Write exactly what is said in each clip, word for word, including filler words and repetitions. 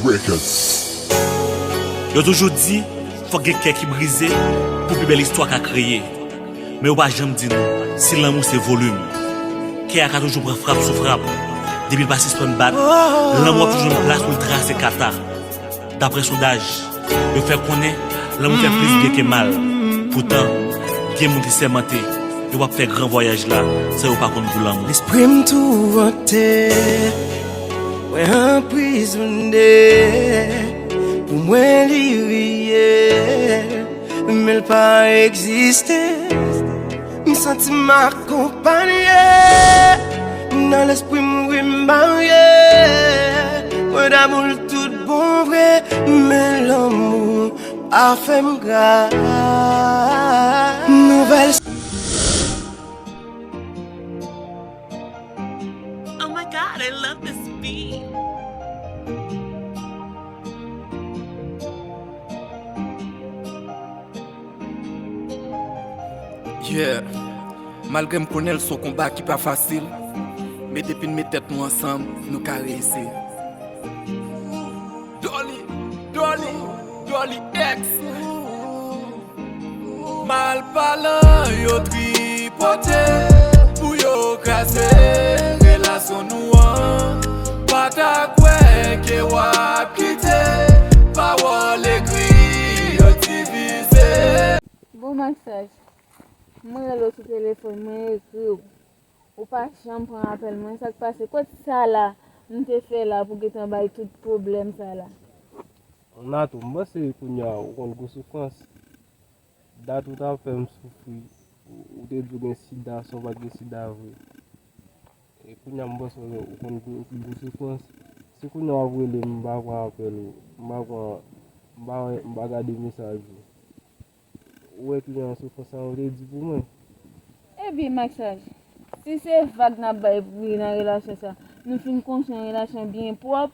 Records. Yo toujou di, fòk gen kè ki brize pou pi bèl istwa ka kreye. Men yo pa janm di nou si lanmou se volim. Kè a ka toujou pran frap sou frap. Depi l pa sispann bat, lanmou ap toujou jwenn plas pou l trase kata. Daprè sondaj, yo fè konnen lanmou fè plis byen ke mal. Poutan, gen moun ki sèmante yo p ap fè gran vwayaj la san yo pa konn gou lanmou. Lespri m tourante, mwen anprizone, pou mwen li reyèl, men l pa egziste. M santi m akonpanye, nan lespri m wi m marye. Mwen damou l tout bon vre, men lanmou a fè m gra. Nouvèl. Oh my God, I love this beat. Yeah. Malgre m konnen l se yon konba ki pa fasil, men depi n met tèt nou ansanm, nou ka reyisi. Dolly, Dolly, Dolly X. Malpalan yo tripote pou yo kraze relasyon nou an. Pa ta kwè ke w ap kite pawòl ekri yo divize. Bon, Maxaj, mwen rele w sou telefòn, mwen ekri w. Ou pa janm pran apèl mwen, sa k pase? Kot sa la m te fè la pou gentan bay tout pwoblèm sa la? Natou, m panse kounye a ou konn gwo soufrans. Dat ou t ap fè m soufri, ou, ou te di w gen sida san w pa t gen sida vre. E kounye a m panse w konn gwo, gwo soufrans. Si kounye a w ap rele m, m pa pran apèl ou, m pa pran, m pa, m pa gade mesaj ou. Ou wè kliyan an soufrans sa yo te di pou mwen. Ebyen, Maxaj, si se vag n ap bay pou nan relasyon sa, nou fin konstwi yon relasyon byen pwòp,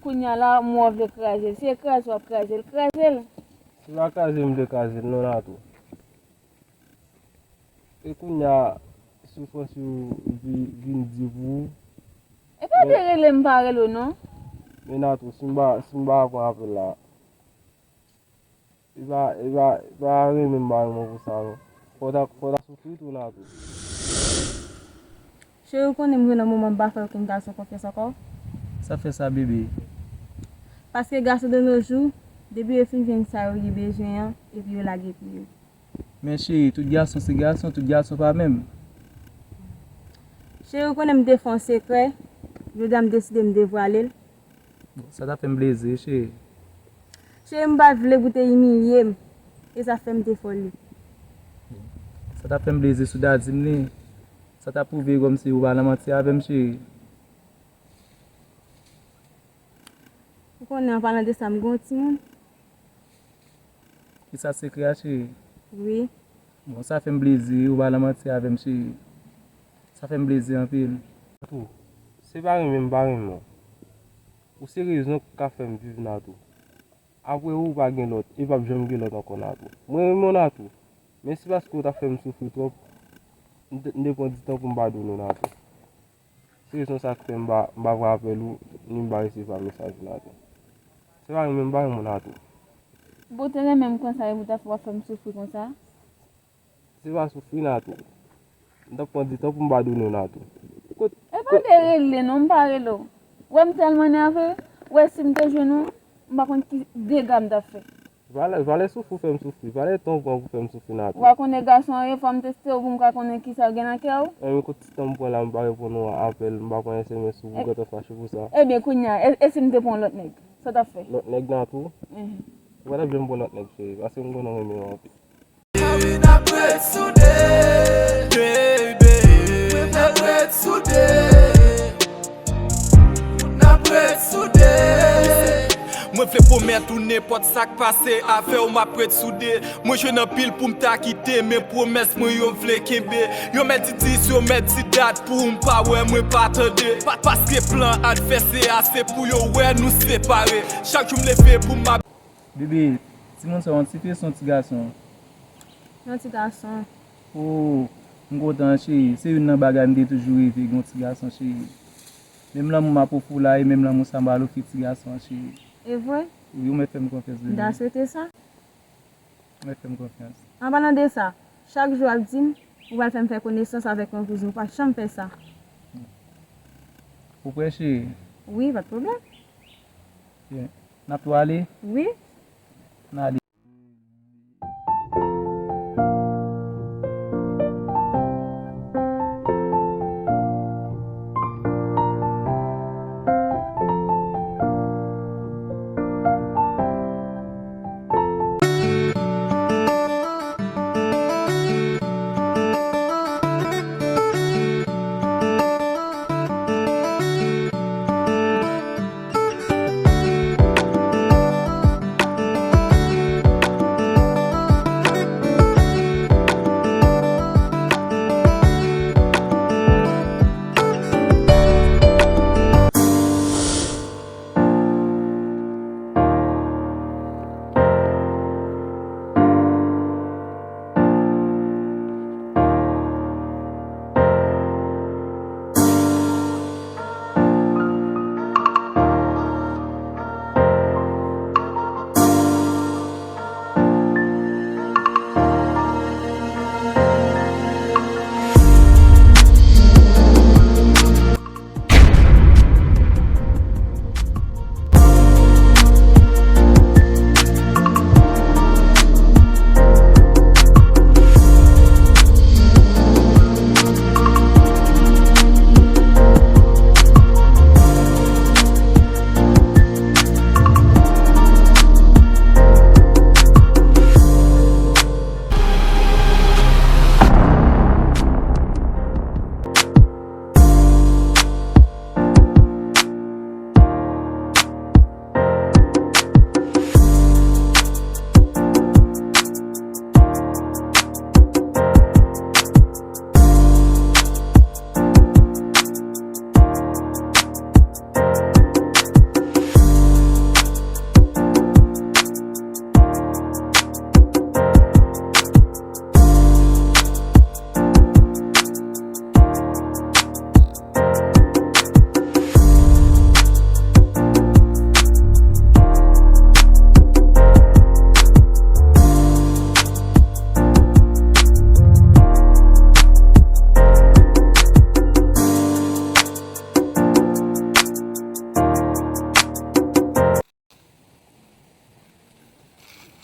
kounye a la, mwen w vle kraze l. Si se kraze w ap kraze l, kraze l. Se pa kraze m vle kraze l non, Natou. E kounye a, soufrans yo vi-, vin di pou ou. E pa de rele m pa rele w non. Men Natou, si m pa, si m pa pran apèl la, E pa, e pa, e pa renmen m pa renmen w pou sa non. Fò w ta, fò w ta soufri tou Natou. Cheri, ou konnen m rive nan moman m pa fè okenn gason konfyans ankò. Sa fè sa, bebe? Paske gason de nos jours, depi yo fin jwenn sa yo ye bezwen an, epi yo lage pye yo. Men cheri, tout gason se gason, tout gason pa menm. Cheri, ou konnen m te fè yon sekrè, jodi a m deside m devwale l. Bon, sa ta fè m plezi, cheri. Cheri, m pa t vle pou te imilye m. E sa fè m te fè w li. Bon, sa ta fè m plezi si w ta di m li. Sa ta pwouve kòmsi ou pa nan manti avè m, cheri. Ou konnen, an palan de sa, m gen yon timoun. Kisa sekrè a, cheri? Wi. Bon, sa fè m plezi, ou pa nan manti avè m, cheri. Sa fè m plezi anpil. Natou, se pa renmen m pa renmen w. Ou se rezon k ka fè m viv, Natou. Apre ou, pa gen lòt, e p ap janm gen lòt ankò, Natou. Mwen renmen w, Natou. Men se paske ou t ap fè m soufri twòp, m te, m te pran di tan pou m padone w, Natou. Se rezon sa k fè m pa, m pa pran apèl ou, ni m pa resevwa mesaj ou, Natou. Se pa renmen m pa renmen w, Natou. Bon, ou te renmen m konsa, epi w t ap fè, w ap fè m soufri konsa? Se pa soufri, Natou. M t ap pran di tan pou m padone w, Natou. Kot, e pa kot de rele non, m pa rele w. Ou wè m tèlman nève, ou wè si m te jwenn ou, m pa konn ki dega m t ap fè. Valè, valè soufri w fè m soufri, valè tan w pran pou fè m soufri, Natou. Ou pa konnen gason an ye, fò m teste w pou m ka konnen kisa w gen nan kè w. Enben, kot ti tan m pran la, m pa reponn ou apèl, m pa pran S M S ou, ou gentan fache pou sa. Ebyen, kounye a, e, e si m te pran lòt nèg? Sa w t ap fè? Lòt nèg, Natou? Mhm. Ou pa t ap janm pran lòt nèg, cheri, paske m konnen w renmen m anpil. N ap ret soude, baby. N ap ret soude. N ap ret soude. Mwen vle pwomèt ou nenpòt sa k pase, avè w m ap ret soude. Mwen jwenn anpil pou m ta kite, men pwomès mwen yo m vle kenbe. Yo mèt di dis, yo mèt di dat, pou m pa wè, mwen pa tande. Pa, paske plan advèsè a, se pou yo wè nou separe. Chak jou m leve pou m ap Bebe, timoun sa yon tifi, se yon ti gason? Yon ti gason. Oh, m kontan, cheri. Se youn nan bagay m te toujou reve, yon ti gason, cheri. Menm lanmou m ap ofri w la, e menm lanmou sa m pral ofri ti gason an, cheri. E vre? Wi, ou mèt fè m konfyans, bebe. M ta swete sa. Ou mèt fè m konfyans. An palan de sa, chak jou w ap di m, ou pral fè m fè konesans avèk yon kouzin, ou pa janm fè sa. Ou prè, cheri? Wi, pa t pwoblèm. Byen. N ap tou ale? Wi. N ale.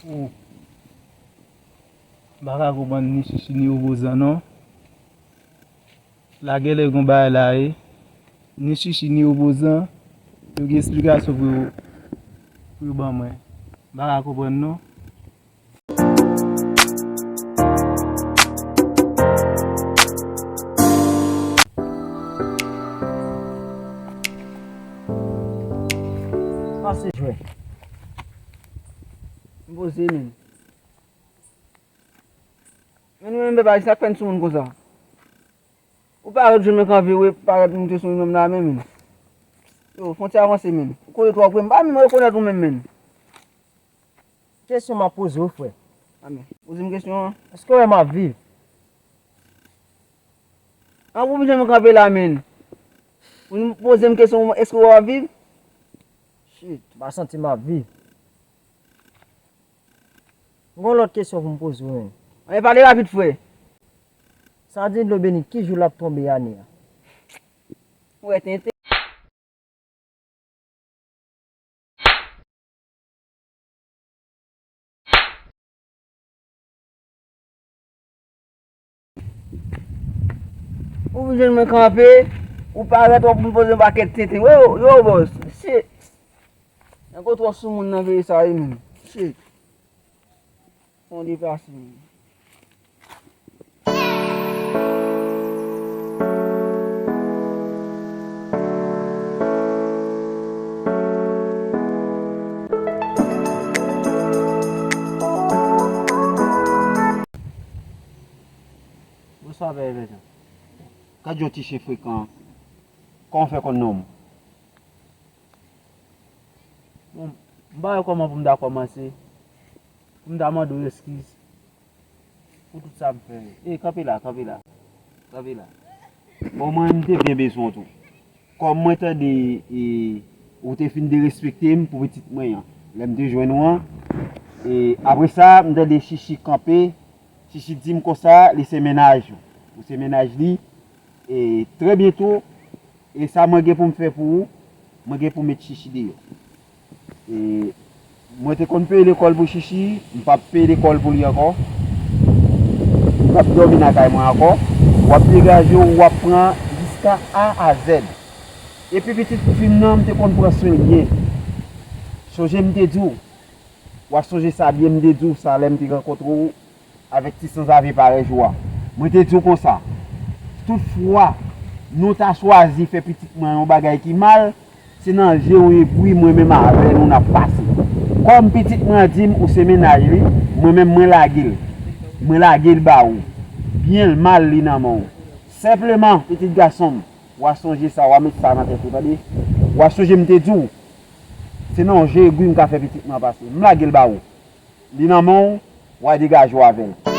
Oh. M pa ka konprann ni Chichi ni Opozan non. La genlè gon bagay la wi. Ni Chichi ni Opozan, yo gen esplikasyon pou yo, pou yo ban mwen. M pa ka konprann non. Pase jwè. M poze, men. Men nou menm pèp ayisyen, sa k fè n sou moun konsa? Ou parèt jwenn mwen kanpe, ou parèt moute sou moun menm la, men, men. Yo, fon ti avanse, men. Ou kole twò pre, m pa menm rekonèt ou menm, men. Kesyon m ap poze w, frè. A, men. Poze m kesyon an. Èske w wè m ap viv? An pou m jwenn mwen kanpe la, men. Ou poze m kesyon, èske w ap viv? Shit, m pa santi m ap viv. M gon lòt kesyon pou m poze w, men. Ann pale rapid, frè. Sa di dlo beni, ki jou l ap tonbe ane a? Ou wè tenten. Ou vin jwenn mwen kanpe, ou parèt, w ap vin poze yon pakèt tenten. Yo, yo, bòs, shit. Nèg yo twò sou moun nan peyi sa, wi, men. Shit. Fon deplase, men. Bonswa, Pè Evèjan. Gad yon ti chen frekan. Kòman w fè konn non m? Bon, m pa wè kòman pou m ta kòmanse, pou m ta mande w eskiz pou tout sa m fè. Ey, kanpe la, kanpe la. Kanpe la. Bon, mwen, m te byen bezwen w tou. Kòm mwen tande e, ou te fin derespekte m pou pitit mwen an, lè m te jwenn ou an. E apre sa, m tande Chichi kanpe. Chichi di m konsa, li se mennaj ou. Ou se mennaj li. E trè byento, e sa mwen gen pou m fè pou ou, mwen gen pou m met Chichi deyò. E mwen te konn peye lekòl pou Chichi, m p ap peye lekòl pou li ankò. M p ap dòmi nan kay mwen ankò. W ap degaje w, w ap pran jiska A a Z. Epi pitit fi m nan, m te konn pran swen l byen. Sonje m te di w, w ap sonje sa byen, m te di w sa lè m te rankontre w avèk ti sanzave parèy ou a. Mwen te di w konsa, tout fwa nou ta chwazi fè pitit mwen yon bagay ki mal, se nan je yon egwi mwen menm avè nou n ap pase. Kòm pitit mwen an di m ou se mennaj li, mwen menm mwen lage l. Mwen lage l ba ou. Byen l mal li nan men w. Senpleman, pitit gason m, w a sonje sa, w a met sa nan tèt ou, tande? W a sonje m te di w, se nan yon je egwi m ka fè pitit mwen an pase. M lage l ba ou. Li nan men w, w a degaje w avè l.